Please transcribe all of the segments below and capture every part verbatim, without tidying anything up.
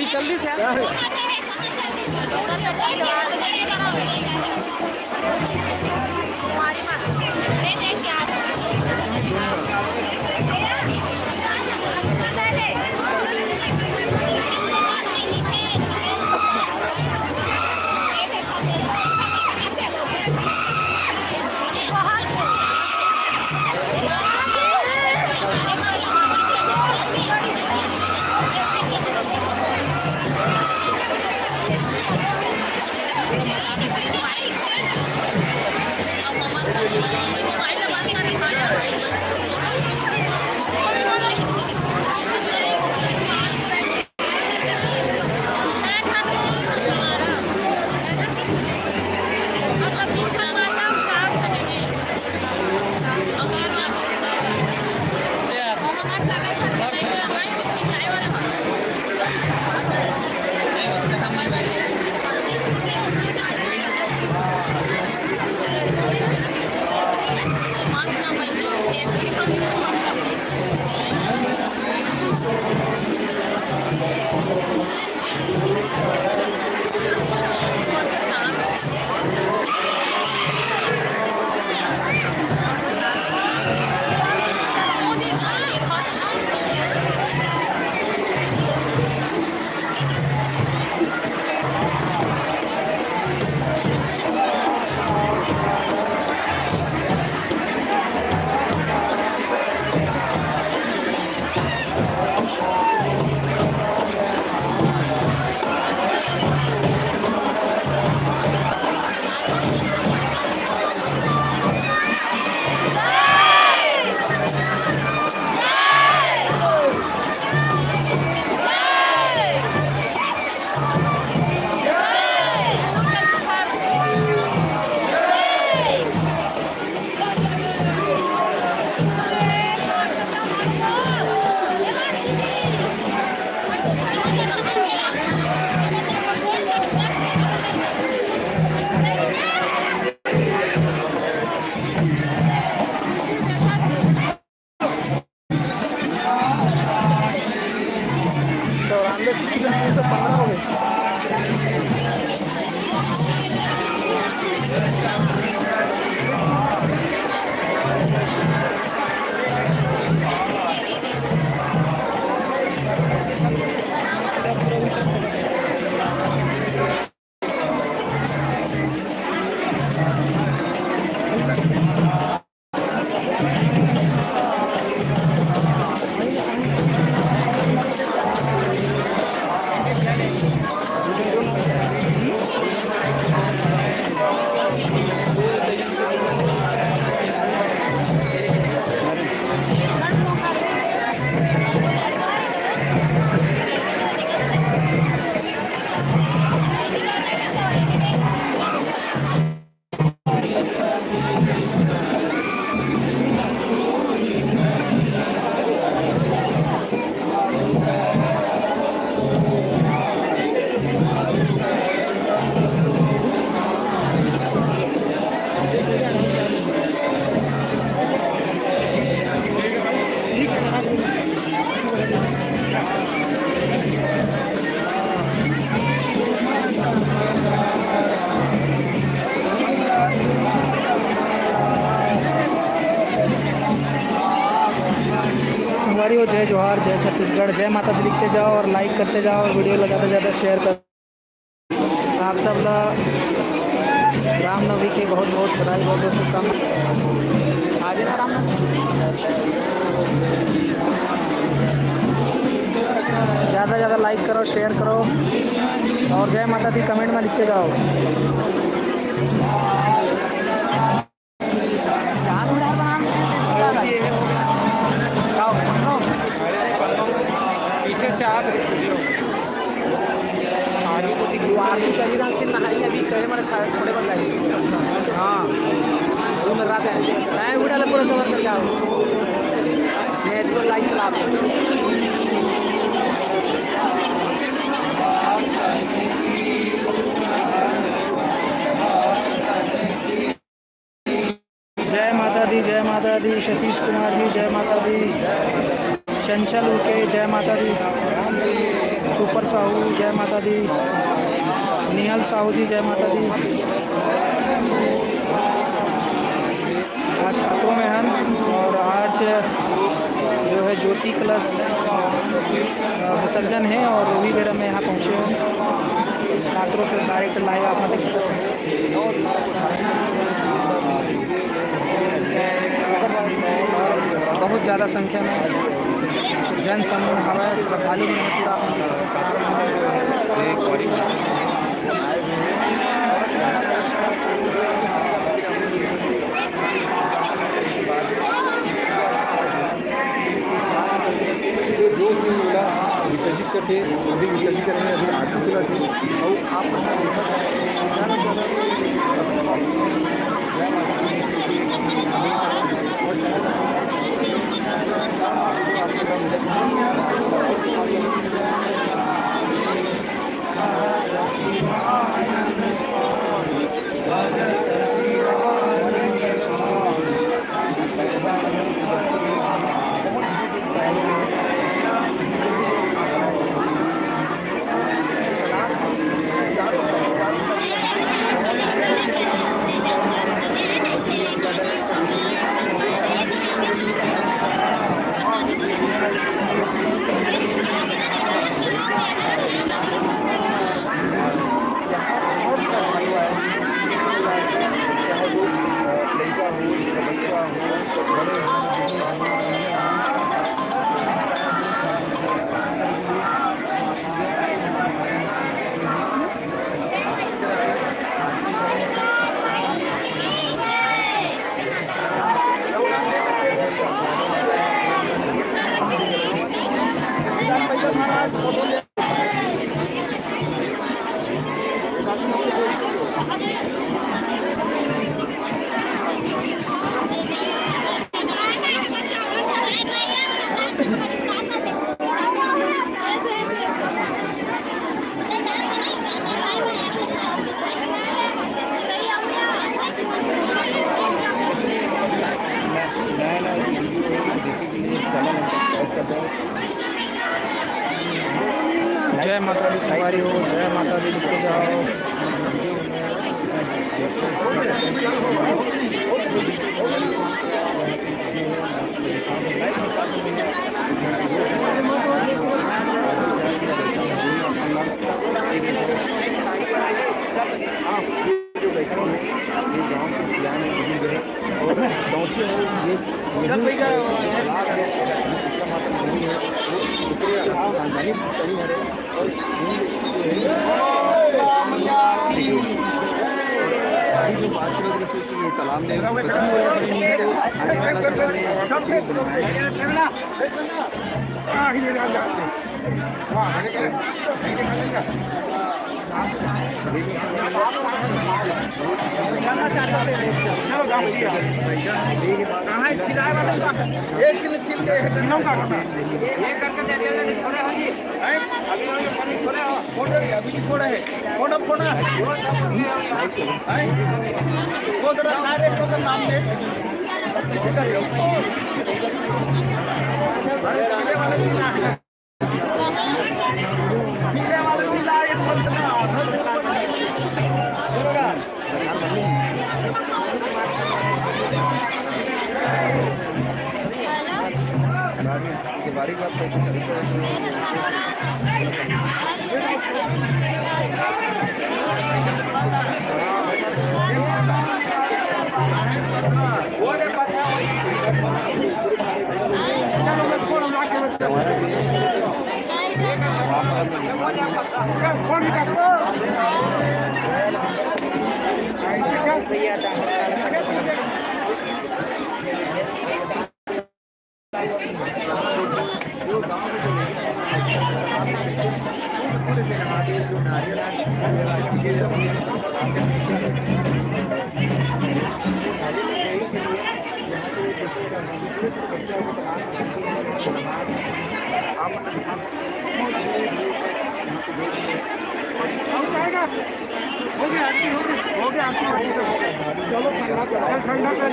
जल्दी से यार। चौरानवे किसी का तीन सौ पन्द्रह हो गए। संगवारी हो, जय जोहार, जय छत्तीसगढ़, जय माता दी लिखते जाओ और like करते जाओ और video ला ज़्यादा से ज़्यादा share करो। आप सब ला रामनवमी के बहुत बहुत बधाई, बहुत बहुत शुभकामना। आज है ना रामनवमी, ज़्यादा ज़्यादा like करो, share करो और जय माता दी comment में लिखते जाओ। पीछे से आप आलू को दिखो, आलू करी रात के नहाई अभी करे, मारे सारे थोड़े बन जाए। हाँ, वो तो रात है। मैं उड़ा ले पूरा कवर कर जाओ। मैं तो लाइट चला। जय माता दी, जय माता दी, सतीश कुमार जी, जय माता दी, चंचल उके, जय माता दी। सुपर साहू, जय माता दी। निहल साहू जी, जय माता दी। आज काकरो में हन और आज जो है ज्योति कलश, अ, विसर्जन है और वही बेरा में यहाँ पहुँचे हैं। काकरो से डायरेक्ट लाइव आप देख सकते हैं। बहुत ज़्यादा संख्या में जन समूह हवै, श्रद्धालु मन पूरा अपन जो जोश में ओला विसर्जित करथे, अभी विसर्जित करने अभी आरती चलत हे। अउ आप जय माता दी संगवारी हो, जय माता दी, लिख के जाओ।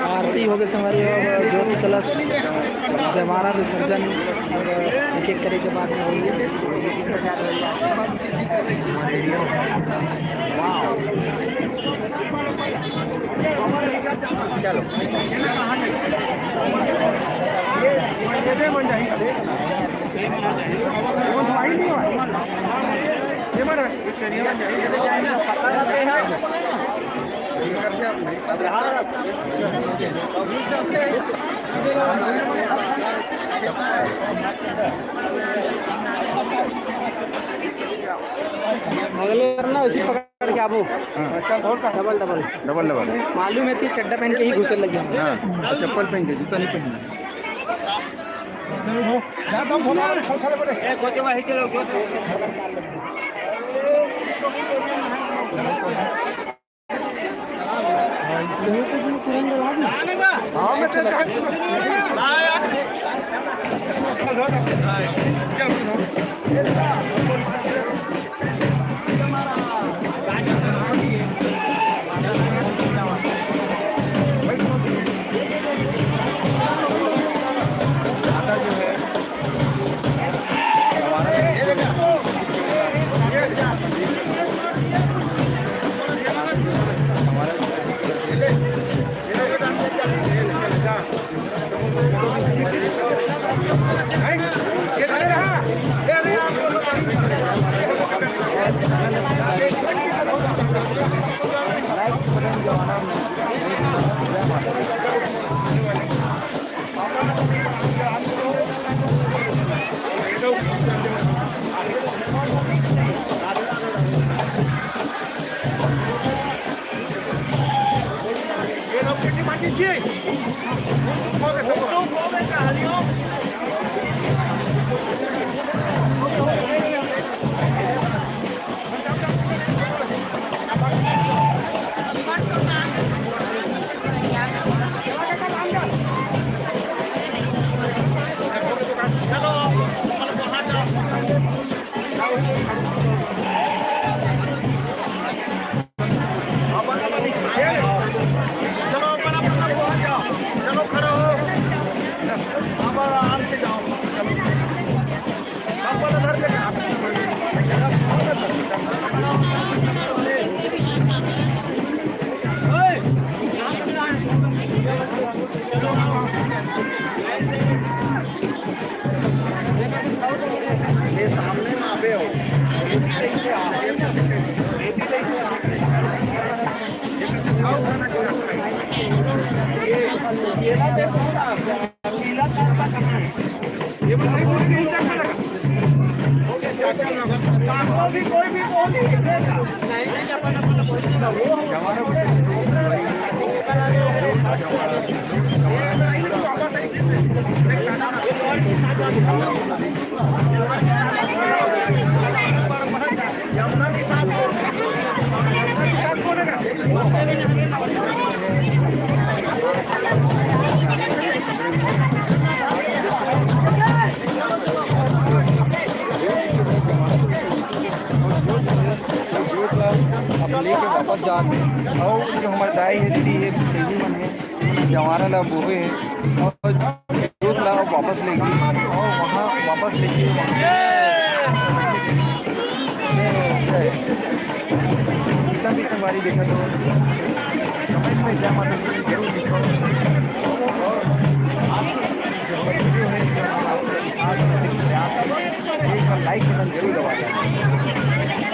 आरती हो गए संगवारी, अब ज्योति कलश जयमाला विसर्जन एक एक करे के बाद में होगी। चलो। अगले बार ना उसी पकड़ के आबो। हाँ। Double, double. Double, double. मालूम है कि चड्डा पहन के ही घुसे लगे हम। हाँ, चप्पल पहन के, जूता नहीं पहनना। अब लेके वापस जाके, और जो हमारे दाई है, दीदी है, दीदी मन है, जवाना ला बोहे है, और दूध ला वापस लेके, और वहाँ वापस लेके, वहाँ जितना भी संगवारी देखा तो कमेंट में जय माता दी जरूर लिखो। और आप जो है, आप एक बार लाइक बटन जरूर दबा दें,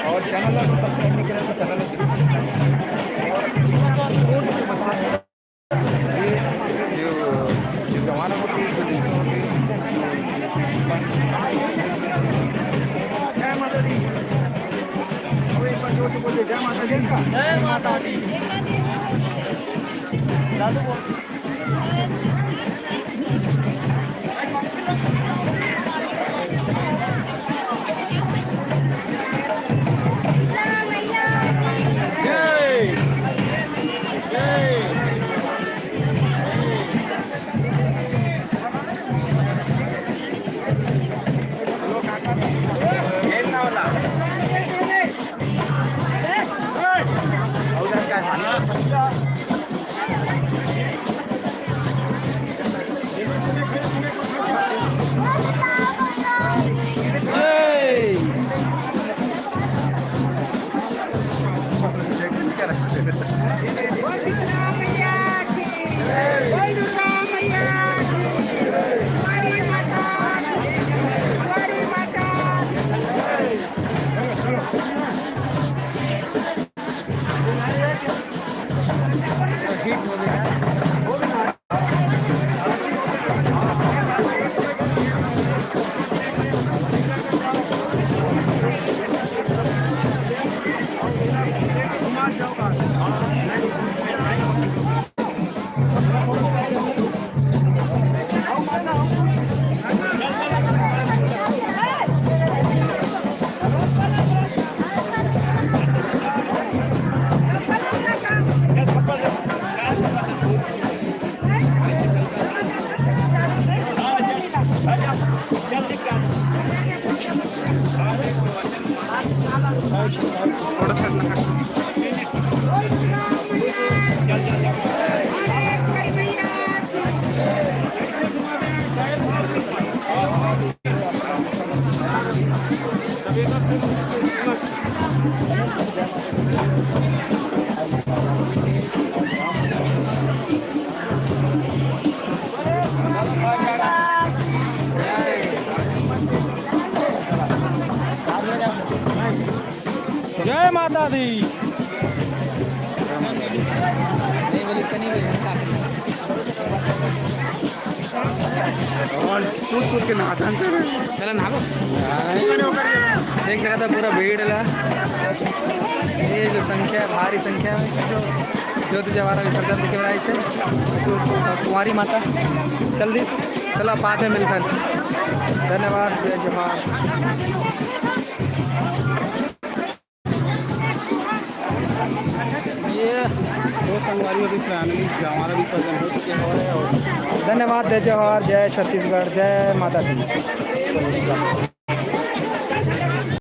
और चैनल को सब्सक्राइब नहीं करें तो चैनल को जरूर सब्सक्राइब करें। और ये जो, जो जमाना होती है, जो जय माता दी। जय माता दी। जय माता दी। और सूत सूत के नहाथन चले। चला नहाबो। एक जगह तो पूरा भीड़ ला। ये जो संख्या, भारी संख्या में जो ज्योति जवारा विसर्जन दिखे रहा है इसे। तो कुंवारी माता चल दी। चला, बाद में मिलकर। धन्यवाद, जय जोहार। ये दो संगवारी अभी finally जवारा विसर्जन हो चुके हैं और धन्यवाद, जय जोहार, जय छत्तीसगढ़, जय माता दी।